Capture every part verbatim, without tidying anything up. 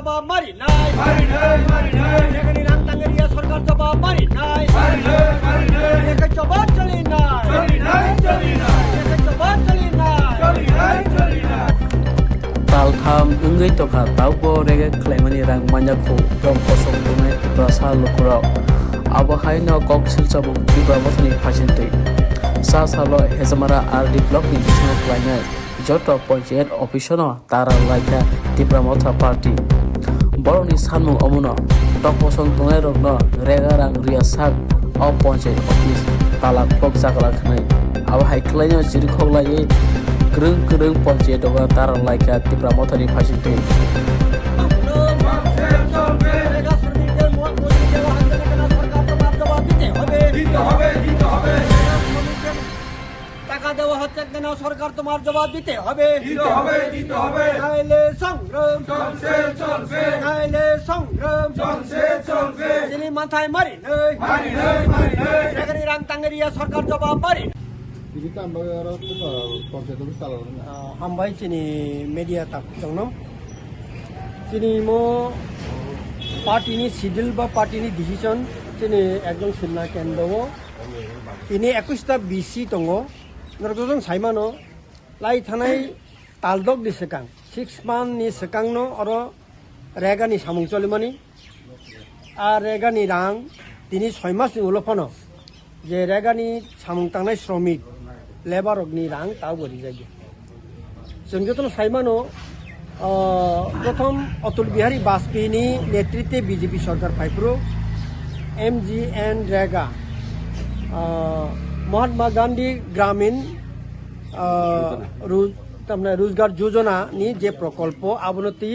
Jawab mari nai. Mari nai, mari nai. Jagani rang tangri ya sarkar jawab mari nai. Mari nai, mari nai. Jagani jawab chali nai. Chali nai, chali nai. Jagani jawab chali nai. Chali nai, chali nai. Taltham wngwi tongkha, taubo rega khlaimani rang manya khu, tong kosong tongnai Tiprasa lukurok. Abo haino kok silchabung Tipra Mothani phasintwi. Sa salo Hejamara R D block ni bisingo khlainai joto panchayat office no tara laikha Tipra Motha Party. Borokni sanmung omono, tok kosong tongnairokno rega rang riya sak o panchayat office tala khulok chakla khnai. Abo hai khlaino chirikhok laiwi kwrwng kwrwng panchayat rogo tara laikha Tipra Mothani phasintwi. টাকা দেওয়া হচ্ছে কেন? সরকার তোমার জবাব দিতে হবে। দিতে হবে, দিতে হবে। নাইলে সংগ্রাম। চলছে, চলবে। নাইলে সংগ্রাম। চলছে, চলবে। চিনি মাথায় মারি নেই। মারি নেই, মারি নেই। চাকরি রাং তাঙ্গেরিয়া সরকার জবাব মারি নেই। Tini tamo oro panchayat office tala rwna. Ah, hambai chini media tak chongno. Chini mo party ni schedule ba party ni decision chini ekjon simna kendro o. Tini ekush ta B C tongo. Norok jojong saimano, lai thanai taldok ni swkang, six month ni swkang no oro rega ni samung cholimani. A rega ni rang tini soi mas ni ulo phano je rega ni samung tangnai sromik, labour rok ni rang tabo rijak ya. Chwng jotono saimano, ah, prothom Atal Bihari Vajpayee ni netritwe B J P sarkar phaiphuru M G N rega, ah, Mahatma Gandhi Gramin, ah, Ru-, tamni Rojgar Jojana ni je prokolpo abono twi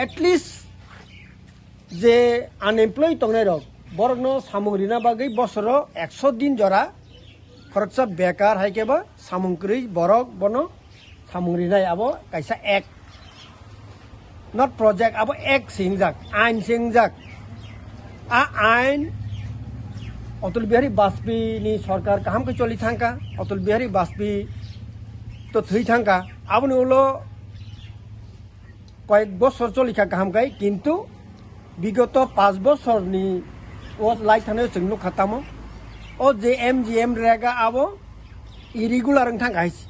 at least je unemployed tongnai rok, borokno samung rina bagwi bosoro ekso din jora khoroksa bekar hai khe ba samung kwrwi borok bono samung rinai, abo kaisa act, not project, abo act se wngjak, ain se wngjak. A ain Atal Bihari Vajpayee ni sarkar kaham khe choli thangkha, Atal Bihari Vajpayee to thwi thangkha, aboni ulo koyek bosor cholikha kaham khai, kintu bigoto panch bosorni o lai thangnaio chwng nukha tamo, o je M G M rega abo irregular wng thangkha hai se.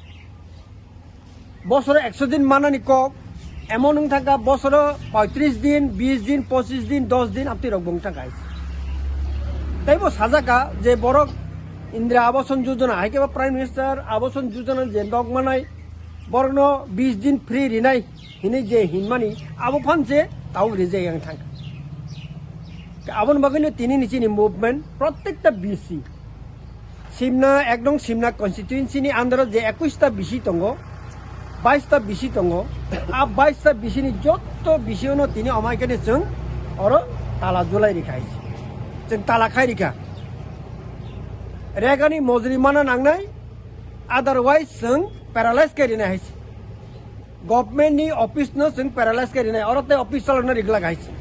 Bosoro ekso din manani kok, emon wng thangkha bosoro poitris din, bis din, pochis din, dos din, amtwi rok bo wng thangkha hai se. Teibo sajaka je borok Indira Abasan Yojana, hai khe ba Prime Minister Abasan Yojana je nok manai, borokno bis din free rinai hinwi je hinmani, abo phan se tao rijak yang thang. Aboni bagwino tini ni chini movement, prottekta B C, Simna, ekdom Simna constituency ni under o je ekush ta B C tongo, bais ta B C tongo, a bais ta B C ni jotto B C o no tini omai khe chwng oro tala julai rikha hai se. Chwng tala khai rikha. Regani mojri mana nangnai, otherwise chwng paralyze khe rinai hai se. Government ni office no chwng paralyze khe rinai, oro tei office chalokna riglak hai se.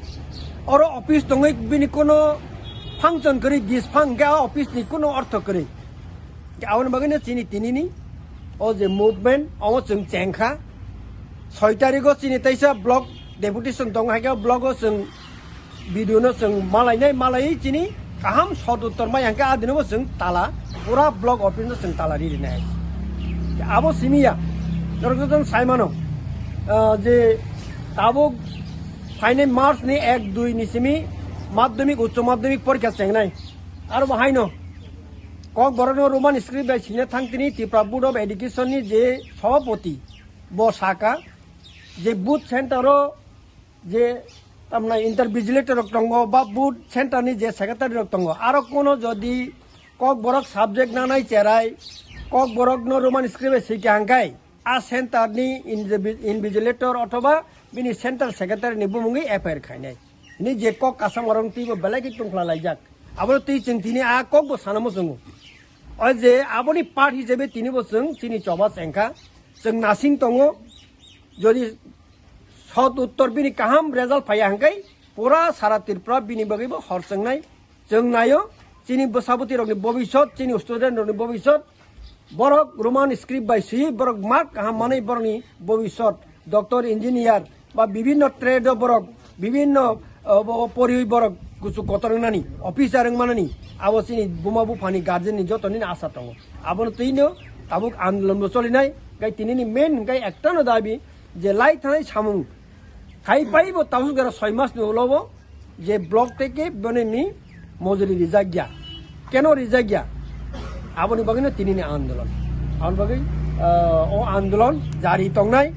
Oro office tongwi bini kuno function kwrwi, disfang khe a office ni kuno ortho kwrwi. Aboni bagwino chini tinini o je movement, omo chwng chengkha. Soi tarigo chini teisa block deputation tongo, hai khe block o chwng video no chwng malainai, malaiwi chini kaham sot uttor mai hangkhe a dinobo chwng tala, pura block office no chwng tala ri rinai. Abo simi ya, norok joto saimano, ah, je tabuk phainai March ni ek dui ni simi madhyamik, uccho madhyamik porikha chengnai. Aro bo haino Kokborok no Roman script bai sina thang tini Tripura Board of Education ni je sabhapati bo saka je booth center o je tamna inter vigilator rok tongo ba booth center ni je secretary rok tongo, aro kuno jodi Kokborok subject nanai cherai Kokborok no Roman script bai sika hangkai a center ni invi-, invigilator othoba bini center secretary ni bumungwi F I R khainai. Ni je kok kasam orong twi bo belai khe tongkhla laijak. Abo twi chwng tini a kok bo sana muchungo. O je aboni part hisabe tini bo chwng chini choba chengkha. Chwng nasing tongo. Jodi sot uttor bini kaham result phaiya hangkai pura sara Tripura bini bagwi bo hor chwngnai. Chwng naio, chini bwsabwtwi rokni bobisot, chini student rokni bobisot, borok Roman script bai swiwi borok mark kaham manwi borokni bobisot, doctor, engineer ba bibinno trade o borok Bibinno, uh, bo-, poriwi borok kuchuk kotor wngnani, officer wngmanani, abo chini buma buphani guardian ni joto nini asa tongo. Abono twino tabuk andolon bo cholinai, hwnkhe tinini main hwnkhe ektano dabi je lai thanai samung khai pai bo tabuk jora soi mas ni ulo bo je block teke bone ni mojuri rijak ya, keno rijak ya, aboni bagwino tinini andolon. Aboni bagwi, ah, o andolon jari tongnai.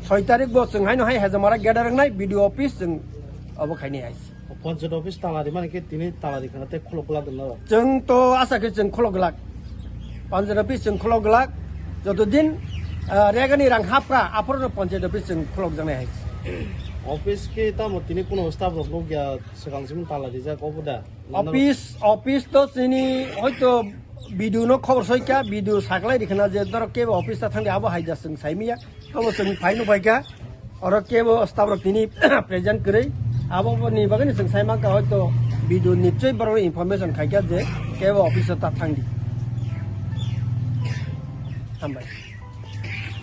Soi tarik bo chwng haino hai Hejamara gate wngnai B D O office chwng obo khainai hai. Panchayat office tala rimani khe tini tala rikhana tei khulok glak dwna rok. Chwng to asa khe chwng khulok glak. Panchayat office chwng khulok glak. Joto din, ah, regani rang hapra aphorono panchayat office chwng khulok jaknai hai. Office khe tamo tini kuno staff rok nukya swkang simi tala rijak obo da? Office, office to chini hoito B D O no khobor soikha, B D O saklai rikhana je doro kebo office ta thangdi abo hai da chwng saimiya. Tobo chwng phaino phaikha, oro kebo staff rok tini present kwrwi, aboni bagwino chwng sai mankha hoito B D O nichoi borok information khaikha je kebo office o ta thangdi. Hambai.